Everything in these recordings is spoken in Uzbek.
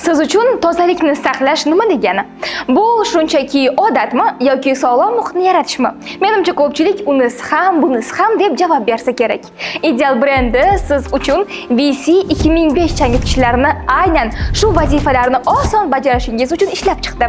Siz uchun tozalikni saqlash nima degani? Bu shunchaki odatmi yoki sog'lom muhitni yaratishmi? Menimcha, ko'pchilik unisi ham, bunisi ham deb javob bersa kerak. Ideal brendi siz uchun VC 2005 changyutgichlarini aynan shu vazifalarni oson bajarishingiz uchun ishlab chiqdi.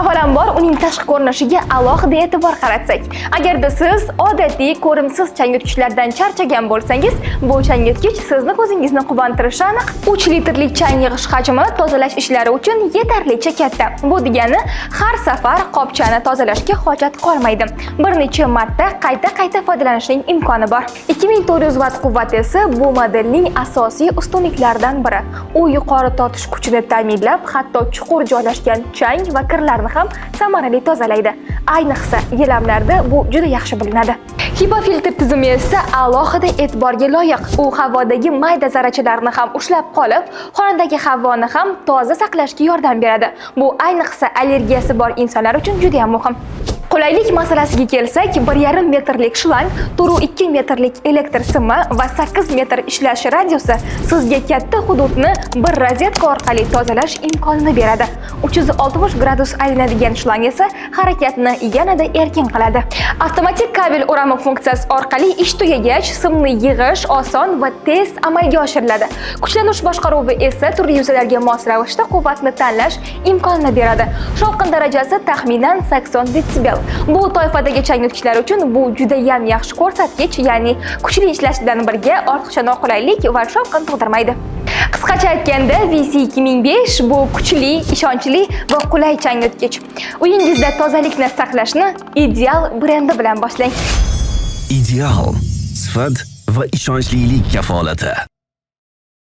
Avvalambor, uning tashqi ko'rinishiga alohida e'tibor qaratsak. Agarda siz odatiy ko'rimsiz changyutgichlardan charchagan bo'lsangiz, bu changyutgich sizni ko'zingizni quvontirishi aniq. 3 litrlik chang yig'ish hajmi tozalash ishlari uchun yetarlicha katta. Bu degani, har safar qopchani tozalashga hojat qolmaydi. Bir necha marta qayta-qayta foydalanishning imkoni bor. 2400 vatt quvvat esa bu modelning asosiy ustunliklaridan biri. U yuqori tortish kuchini ta'minlab, hatto chuqur joylashgan chang va kirlarni ham samarali tozalaydi. Ayniqsa, gilamlarda bu juda yaxshi bilinadi. HEPA filtr tizimi esa alohida e'tiborga loyiq. U havodagi mayda zarrachalarni ham ushlab qolib, xonadagi havoni ham toza saqlashga yordam beradi. Bu ayniqsa allergiyasi bor insonlar uchun juda ham muhim. Qulaylik masalasiga kelsak, 1,5 metrlik shlang, 4,2 metrlik elektr simi va 8 metr ishlash radiusi sizga katta hududni bir rozetka orqali tozalash imkonini beradi. 360 gradus aylanadigan shlang esa harakatni yanada erkin qiladi. Avtomatik kabel o'rami funksiyasi orqali ish tugagach, simni yig'ish oson va tez amalga oshiriladi. Kuchlanish boshqaruvi esa turli yuzalarga mos ravishda quvvatni tanlash imkonini beradi. Shovqin darajasi taxminan 80 detsibel. Bu toifadagi changyutgichlar uchun bu juda ham yaxshi ko'rsatkich, ya'ni kuchli ishlash bilan birga ortiqcha noqulaylik va shovqin tug'dirmaydi. Qisqacha aytganda, VC 2005 bu kuchli, ishonchli va qulay changyutgich. Uyingizda tozalikni saqlashni Ideal brendi bilan boshlang. Ideal sifat va ishonchlilik kafolati.